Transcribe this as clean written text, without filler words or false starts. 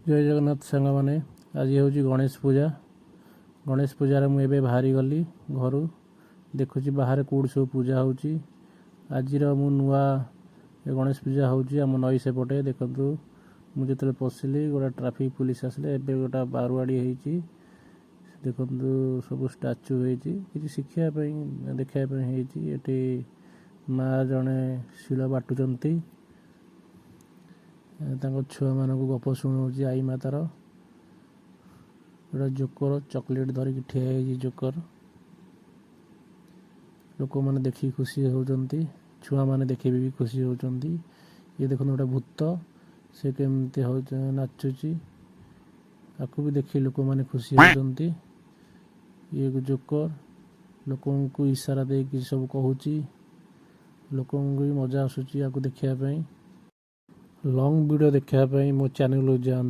ଜୟ ଜଗନ୍ନାଥ ସାଙ୍ଗମାନେ, ଆଜି ହେଉଛି ଗଣେଶ ପୂଜା। ଗଣେଶ ପୂଜାରେ ମୁଁ ଏବେ ବାହାରି ଗଲି ଘରୁ। ଦେଖୁଛି ବାହାରେ କେଉଁଠି ସବୁ ପୂଜା ହେଉଛି। ଆଜିର ମୁଁ ନୂଆ ଏ ଗଣେଶ ପୂଜା ହେଉଛି ଆମ ନଈ ସେପଟେ। ଦେଖନ୍ତୁ, ମୁଁ ଯେତେବେଳେ ପଶିଲି, ଗୋଟେ ଟ୍ରାଫିକ୍ ପୋଲିସ ଆସିଲେ। ଏବେ ଗୋଟେ ବାରବାଡ଼ି ହେଇଛି। ଦେଖନ୍ତୁ, ସବୁ ଷ୍ଟାଚୁ ହେଇଛି, କିଛି ଶିଖିବା ପାଇଁ, ଦେଖିବା ପାଇଁ ହେଇଛି। ଏଠି ମା ଜଣେ ଶିଳ ବାଟୁଛନ୍ତି। ତାଙ୍କ ଛୁଆମାନଙ୍କୁ ଗପ ଶୁଣଉଛି ଆଈ ମା ତାର। ଗୋଟେ ଜୋକର ଚକୋଲେଟ୍ ଧରିକି ଠିଆ ହେଇଛି ଜୋକର। ଲୋକମାନେ ଦେଖିକି ଖୁସି ହେଉଛନ୍ତି, ଛୁଆମାନେ ଦେଖିକି ବି ଖୁସି ହେଉଛନ୍ତି। ଇଏ ଦେଖନ୍ତୁ, ଗୋଟେ ଭୂତ, ସେ କେମିତି ହଉଛି, ନାଚୁଛି। ତାକୁ ବି ଦେଖି ଲୋକମାନେ ଖୁସି ହେଉଛନ୍ତି। ଇଏ ଜୋକର ଲୋକଙ୍କୁ ଇସାରା ଦେଇକି ସବୁ କହୁଛି। ଲୋକଙ୍କୁ ବି ମଜା ଆସୁଛି ୟାକୁ ଦେଖିବା ପାଇଁ। ଲଙ୍ଗ୍ ଭିଡ଼ିଓ ଦେଖିବା ପାଇଁ ମୋ ଚ୍ୟାନେଲକୁ ଯାଆନ୍ତୁ।